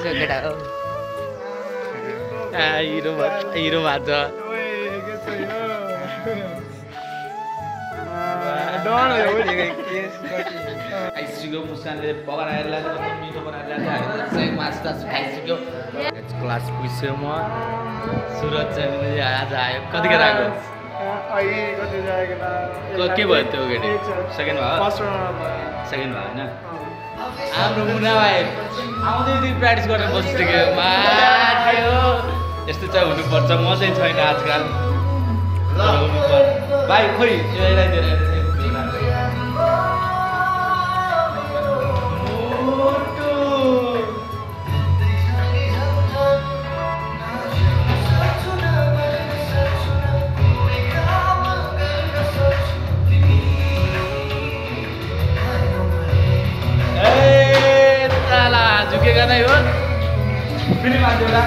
छ केटा हो हिरो भान्छ खाइसक्यो मुस्कानले पकाएर ल्याएको मिठो बनाएर ल्याएको मासु खाइसक्यो क्लास पुग्यो म सुरज चाहिँ आज आयो कतिखेर आएको के भयो त्यो केटी सेकेन्ड भयो सेकेन्ड भयो होइन हाम्रो मुना भाइ आउँदै दिन प्र्याक्टिस गरेर बसिसक्यो यस्तो चाहिँ हुनुपर्छ म चाहिँ छैन आजकल भाइ खोइ झुकेका नै हो फेरि मान्छेला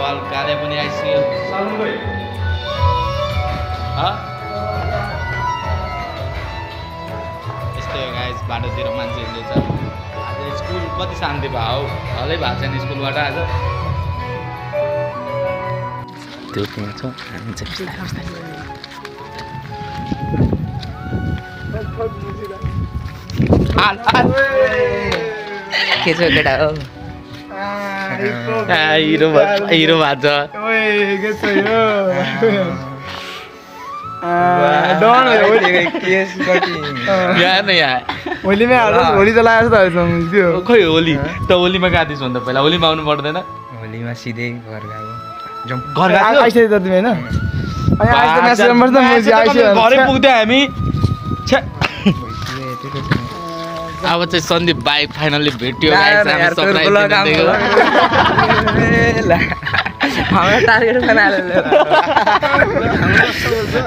बल काले पनि आइसक्यो यस्तै हो गाइस बाटोतिर मान्छे हिँड्दैछ स्कुल कति शान्ति भयो हलै भएको छैन स्कुलबाट आज त्यो त्यहाँ छ हामी चाहिँ के छ केटा हो हिरो भान्छ होलीमा होली त लागेको छ खोइ होली त होलीमा गएको थिएछ भन्दा पहिला होलीमा आउनु पर्दैन होलीमा सिधै घर गएको घर आइसक्यो त तिमी होइन घरै पुग्थ्यो हामी अब चाहिँ सन्दीप बाइक फाइनल्ली भेट्यो टार्गेट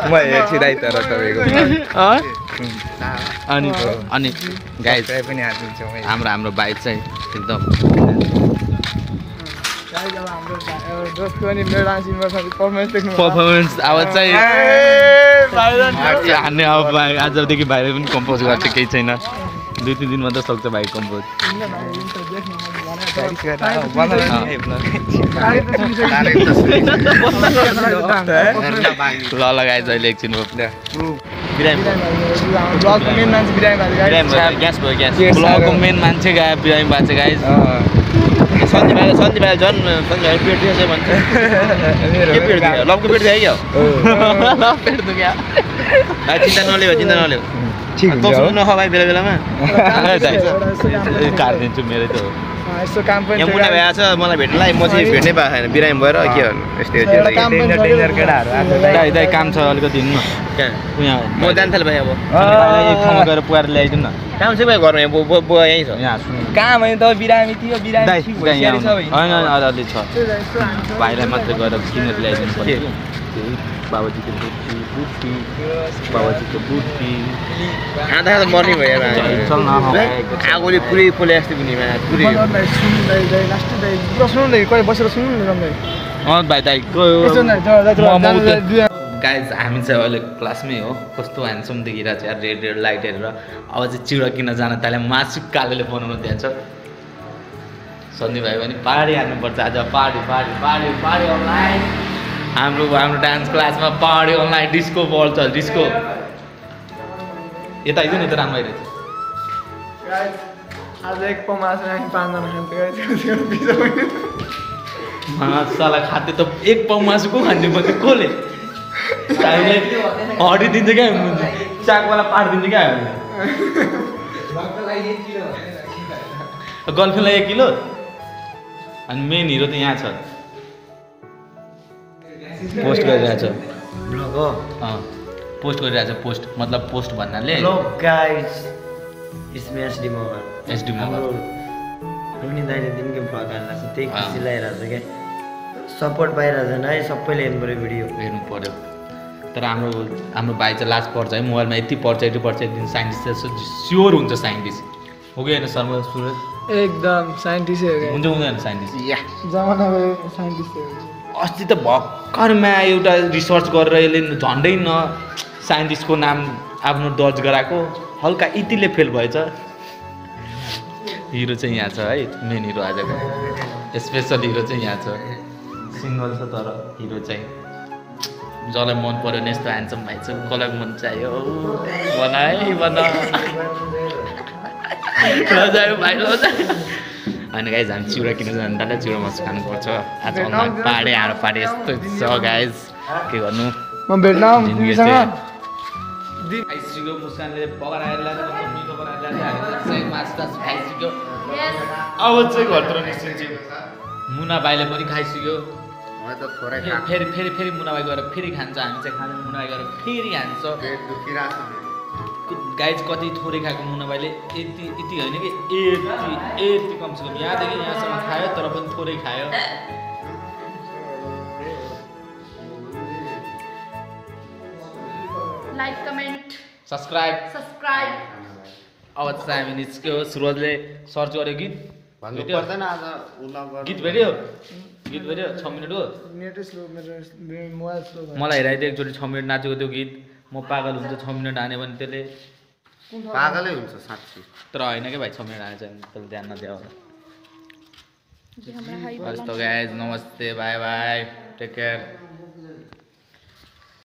म हेर्छु दाइ तर तपाईँको अनि गाइस पनि हालिदिन्छु हाम्रो बाइक चाहिँ एकदम पर्फर्मेन्स अब चाहिँ हान्ने अब आजदेखि भाइले पनि कम्पोज गर्छ केही छैन 2-3 दिनमा त सक्छ भाइ कम्पोज ल लगाएछ अहिले एकछिन ब्लगको मेन मान्छे गायो बिरामी भएको छ गाइस सन्दी भाइ झन् सन्दी भाइ पेट दुख्छ भन्छ के पेट दुख्यो लबको पेट दुख्यो क्या पेट दुख्यो चिन्ता नलियो ठिक हुन्छ नखा भाइ बेला बेलामा काटिदिन्छु मेरो त यस्तो काम पनि यहाँ मुना भइरहेको छ मलाई भेट्नलाई म चाहिँ भेट्नै पाएको छैन बिरामी भएर के गर्नु यस्तै दाइ काम छ अलिकति हिँड्नु यहाँ म जान थालेँ भाइ अब एक ठाउँमा गएर पुगाएर ल्याइदिउँ न काम चाहिँ भाइ घरमा बुवा यहीँ छ यहाँ काम होइन त बिरामी थियो होइन अलि छ भाइलाई मात्रै गएर किनेर ल्याइदिनु पर्छ बाबाजीको बुट्टी आधा त मर्ने भयो आगोले पुरै पोले जस्तो पनि बसेर सुन्नु भाइ दाइ गाइज हामी चाहिँ अहिले क्लासमै हो कस्तो ह्यान्डसम देखिरहेको छ यार रेड लाइट हेरेर अब चाहिँ चिउरा किन्न जान ताले मासु कालेले बनाउनु दिन्छ सन्दीप भाइ पनि पार्टी हाल्नुपर्छ आज पार्टी अनलाइन हाम्रो डान्स क्लासमा पार्टी अनलाइन डिस्को बल छ डिस्को यता आइदियो नि त राम्रो आइरहेछ आज एक पमास 5 जना मासुला खाते त एक पाउ मासु को खाने भने कसले हडी दिन्छ क्या चाकवाला पार दिन्छ क्या गर्लफ्रेन्डलाई 1 किलो अनि मेन हिरो त यहाँ छ पोस्ट गरिरहेछ ब्लग हो पोस्ट गरिरहेछ पोस्ट मतलब पोस्ट भन्नाले हेलो गाइस इसमे एसडी मगर रोनी दाइले दिनकै भ्लग हाल्ला छ त्यही खुसी लागिरहेछ क्या सपोर्ट पाइरहेछ है सबैले हेर्नु पर्यो भिडियो हेर्नु पर्यो तर हाम्रो भाइ चाहिँ लास्ट पढ्छ है मोबाइलमा यति पढ्छ एक दिन साइन्टिस्ट स्योर हुन्छ साइन्टिस्ट हो कि होइन शर्मा सुरज एकदम साइन्टिस्टै हो हुन्छ हुँदैन साइन्टिस्ट या जमाना भयो साइन्टिस्टै हो अस्ति त भर्खरमा एउटा रिसर्च गरेर यसले झन्डै न साइन्टिस्टको नाम आफ्नो दर्ज गराएको हल्का इतिले फेल भएछ हिरो चाहिँ यहाँ छ है मेन हिरो आजको स्पेसल हिरो चाहिँ यहाँ छ सिङ्गल छ तर हिरो चाहिँ जसलाई मन पऱ्यो भने यस्तो ह्यान्डसम भाइ छ कसलाई मन चाहियो भन है भन लजायो भाइ लजायो होइन गाइज हामी चिउरा किन्न जानु ताले चिउरा मासु खानुपर्छ आज पाहाडे हाम्रो पाहाडे यस्तो छ गाइज के गर्नु म भेट्न जिन्दगी यस्तै खाइसक्यो मुस्कानले पकाएर ल्याएर मिठो बनाएर ल्याएर मासु तासु खाइसक्यो अब चाहिँ घरतिर निस्किन्छु मुना भाइले पनि खाइसक्यो फेरि फेरि फेरि मुना भाइ गएर फेरि खान्छ हामी चाहिँ खान्छ मुना भाइ गएर फेरि खान्छ गाइज कति थोरै खाएको मुना भाइले यति यति होइन कि यति कमसेकम यहाँदेखि यहाँसम्म खायो तर पनि थोरै खायो लाइक कमेन्ट सब्सक्राइब अब चाहिँ हामी निस्क्यो सुरजले सर्च गर्यो गीत भेट्यो गीत भेट्यो 6 मिनट हो नेटै स्लो मेरो मोबाइल स्लो भयो मलाई हेराइदियो एकचोटि 6 मिनट नाचेको त्यो गीत म पागल हुन्छ 6 मिनट हान्यो भने त्यसले पागलै हुन्छ साँच्ची तर होइन क्या भाइ 6 मिनट हानेछ भने त्यसले ध्यान नदियो होला जी हमरा हाई हस् त गाइज नमस्ते बाई बाई टेक केयर